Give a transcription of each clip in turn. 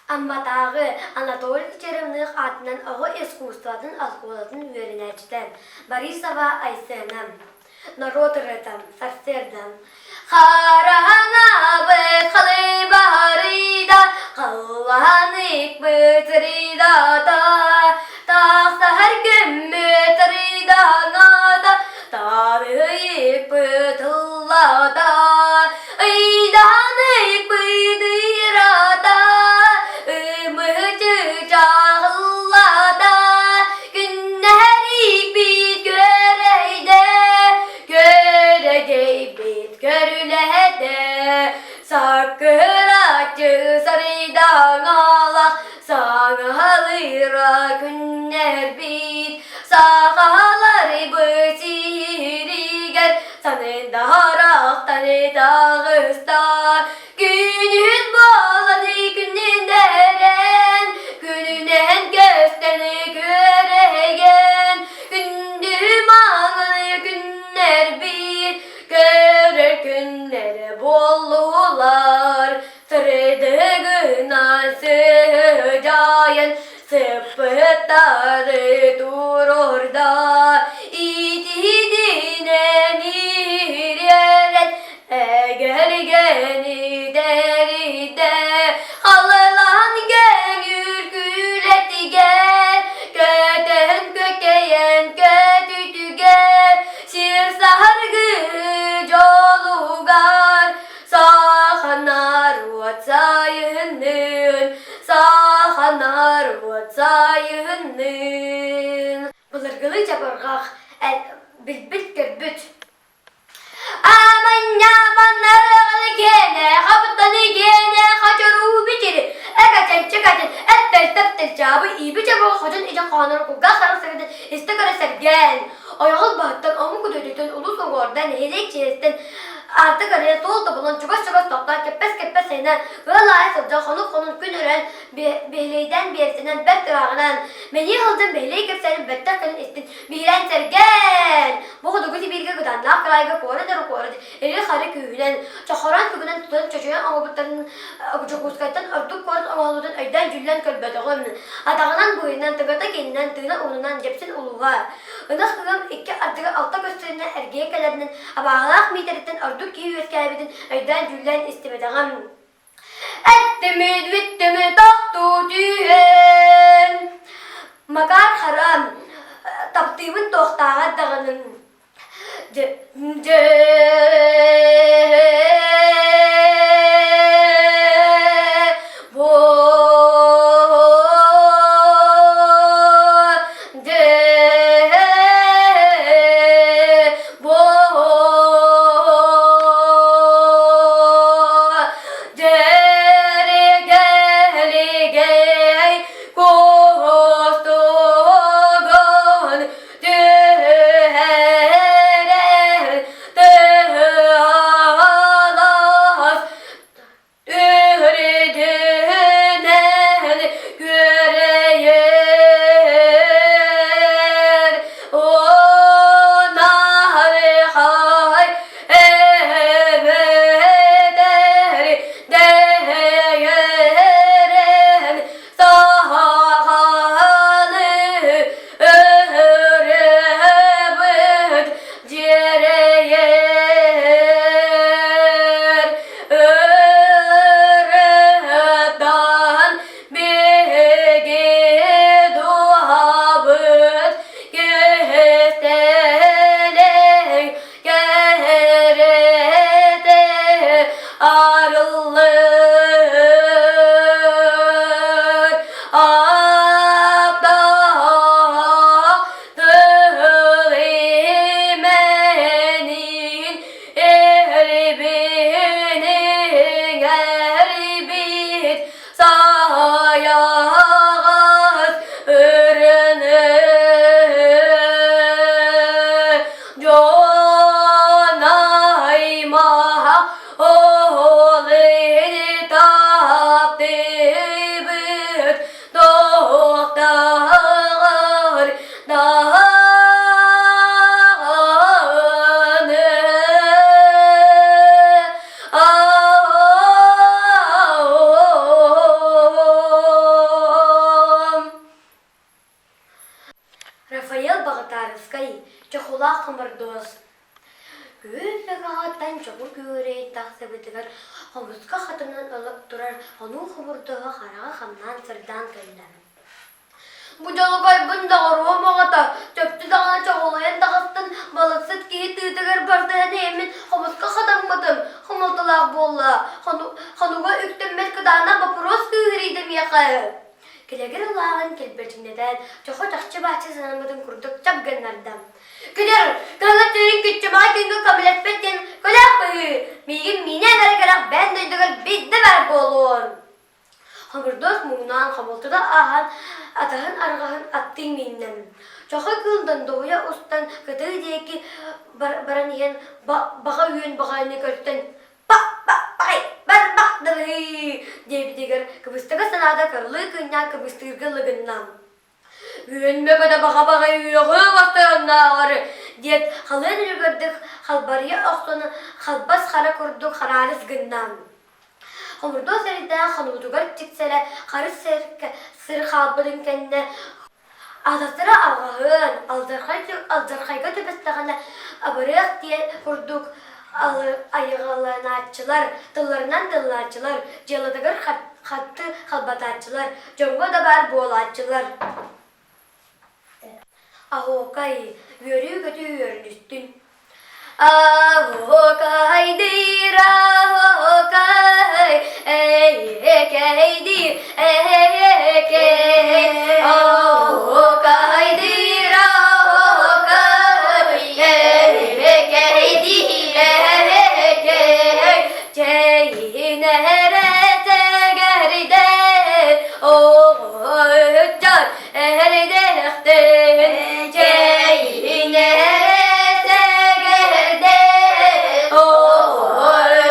Амматааҕы Анатолий Черемных аатынан оҕо искусствотын оскуолатын үөрэнээччитэ Борисова Айсена Норуот ырыата сарсыарда Хараҥабыт халыбарыйда, халлаанык бытырыйдата, тахсар күммүт ырыйдаҥата, тарыйыкпыт ыллата, ыйданыйбыт ыйрата, ымычы чаҕыллата, күннэрийбит көрөйдө, Күөрэгэйбит көрүлэһэтэ, саккыраччы сарыйдаҥалах, саҥалыыра күннэрбит, сахаларбыт сииригэр санындарахтан таҕыста. Күнүн буолан күннэрэн, күнүнэн көстөн күөрэйэн, күндү маҥан күннэрбит көрөр күннэрэ буоллулар. Сырдыгынан сыдьаайан сыппыттары туруорда, итиитинэн ириэрэн Эгэлгэни тэрийдэ, халылаан көҥүл күүлэтигэр, көтөн көкөйөн көтүтүгэр, сир саһаргы дьолугар, саха норуот сайыннын, саха норуот сайыннын. Былыргылыы чабырҕах билбит-көрбүт Аманньаманнарыгы киэнэ, хабыттаны киэнэ, хачаруу бичири, экачанчыкатын, эттэл-тэптэл чаабы ииби чабыгы хочон ичэн хоһоонор кулгаах харах сэгэтин истэ көрө сэргээн, ойоҕос баһыттан, омук үтүөтүттэн, улуус уҥуордан, нэһилиэк чиэстэн, артык арыйа суол тобулан, чугас-чугас тохтоон, кэппэс-кэппэс сайынан, ыал аайы сылдьан, хонук-хонун күн өрөөн, биһилэйдээн биэрсинэн, бэрт ырааҕынан, мэниэ сылдьан бэһилэй кэпсээнин бэттэх кэлин истин, Биһирээн сэргээн! Бу хотугу Сибииргэ кытааннаах кыраайга куорат эрэ куорат ири-хары күүһүнэн, чохороон тугунан тутан чочуйан оҥорбуттарын Дьокуускайтан ордук куорат оҥоһуллубутун өйдөөн-дьүүллээн көрбөтөҕүм. Атаҕынан быһыйынан, тыгата киининэн, тыына уһунунан Дьэпсин улууһа. Ынах ыам икки ардыгар алта көстөрүнэн эргийэн кэлэринэн абааһылаах Миитэриттэн ордук киһи үөскээбитин өйдөөн-дьүүллээн истибэтэҕим. Эттимит бүттүмүт тохтуу түһэн Макар Харан таптыыбын туохтааҕар даҕаны дьэ дьэ бу дьэ бу Дьэргэлигэй кустугун түһэрэр тыалас Үрдүнэн күөрэйэр унаархай эбэтэр дэйэрэн саханы өрөбүт дьиэрэйэр Ырыатан биһиги дууһабыт кистэлэҥ кэрэтэ арыллар. Аптаах тыл имэнин Эрбин иҥэрбит саайаҕас өрөнө дьон аймаҕа оҕолун таптыыбыт туохтааҕар даҕаны Хомуска хатанан турар хонуу хомурдуоһа хараҕа хамнаан сырдаан кэллэ. Бу дьолугайбын доҕоруом оҕото, чөпчү даҕаны чоҕулуйан таҕыстын, балыксыт киһи тыытыгар барсыһан иһэммин хомуска хатаммытым, хомолтолоох буолла, хонуга үктэммэт кытаанах боппуруос кыыһырыйда миэхэ. Килэгир ылааҕын килбэчиҥнэтэн, чоху чахчы бааччы санаммытын курдук чап гыннарда. Күдэр, кыһыҥҥы түүн күччүмэҕэ күҥҥэ көмөлөспөт диэн көлөөх быһыы, миигин миинэн эрэ кэрэх бэйэм дойдугар биирдэ баар буолуон. Хомурдуос муҥнаан хомолтото ааһан, атаһын арҕаһын аттыы мииннэ. Чохой кыыл дондоһуйа устан кытыы диэки баран иһэн баҕа үөн баҕайыны көрсөн «Па-па-пай, барбах дабыһыы!» диэбитигэр кыбыстыга санаата кырылыы кыынньаан кыбыстыырга лыгынна. Үөнмэ-көтө баҕа-баҕай үөҕү бастарыннааҕар диэт халыан үлүгэрдик халбарыйа охсон халбас хара курдук хараарыс гынна. Хомурдуос эрэйдээх хонуутугар тиксэрэ харыс сир хаалбытын кэннэ атастара алҕаһын, алдьархайга түбэстэҕинэ абырыах диэн курдук айыҕаланааччылар, тылларынан тыллааччылар, дьыалатыгар хатты халбатааччылар, дьоҥҥо да баар буолааччылар. Аһуокай, үөрүү-көтүү үөрүнүстүн. Аһуокайдыыр аһуокай, эйэкэйдиир эйэкэй, аһуокайдыыр аһуокай, эйэкэйдиир эйэкэй, чэйинэ эрэ оҕоччор эрдэхтэн чэйинэ эрэ оҕоччор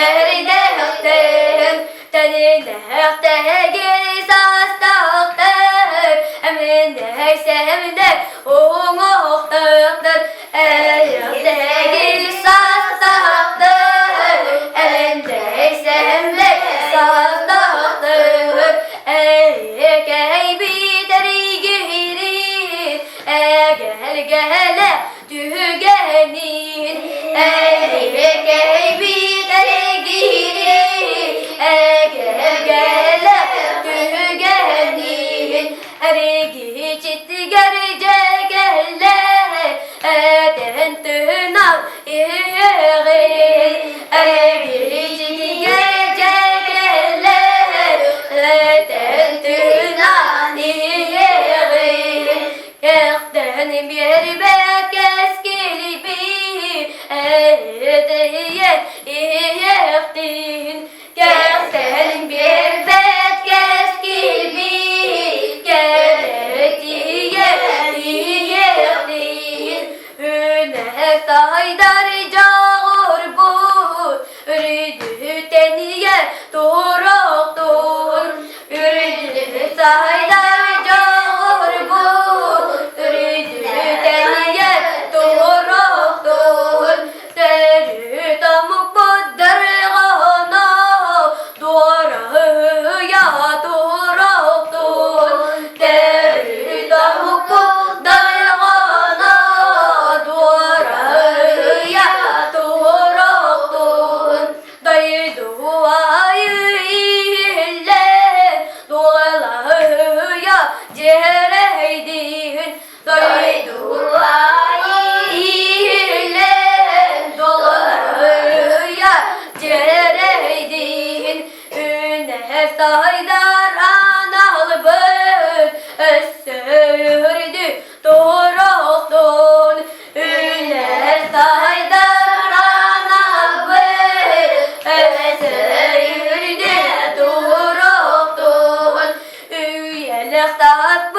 эрдэхтэн тэнинэхтэги састахтар эминэх сэмнэ уҥуохтахтар эйэхтэги састахтар эминэх сэмнэ састахтар эйэкэйбитэригири эгэлгэлэ түгэнин эйэкэйбитэригири эгэлгэлэ түгэнин эригичитигэр дьэгэллэ этэн тыынан иһиэҕин эригичитигэр дьэгэллэ этэн тыынан иһиэҕин кэхтэн биэрбэт кэскилбит этэйэ иһиэхтин Кэхтэн биэрбэт кэскилбит кэрэтийэ иһиэхтиин Үнэһэр тайдар дьоҕурбут үрдү тэнийэ туруохтун Үрдү сайдар дьоҕурбут үрдү тэнийэ туруохтун Төрүт омукпут дырҕаһына дуораһыйа туруохтун. Төрүт омукпут дырҕаһына дуораһыйа туруохтун. Дойду аайы иһиллэн дуолаһыйа дьиэрэйдиин Сайдар аналбыт өссө үрдү туруохтун Үнэр сайдар аналбыт өссө үрдү туруохтун Үйэлэх таспыт.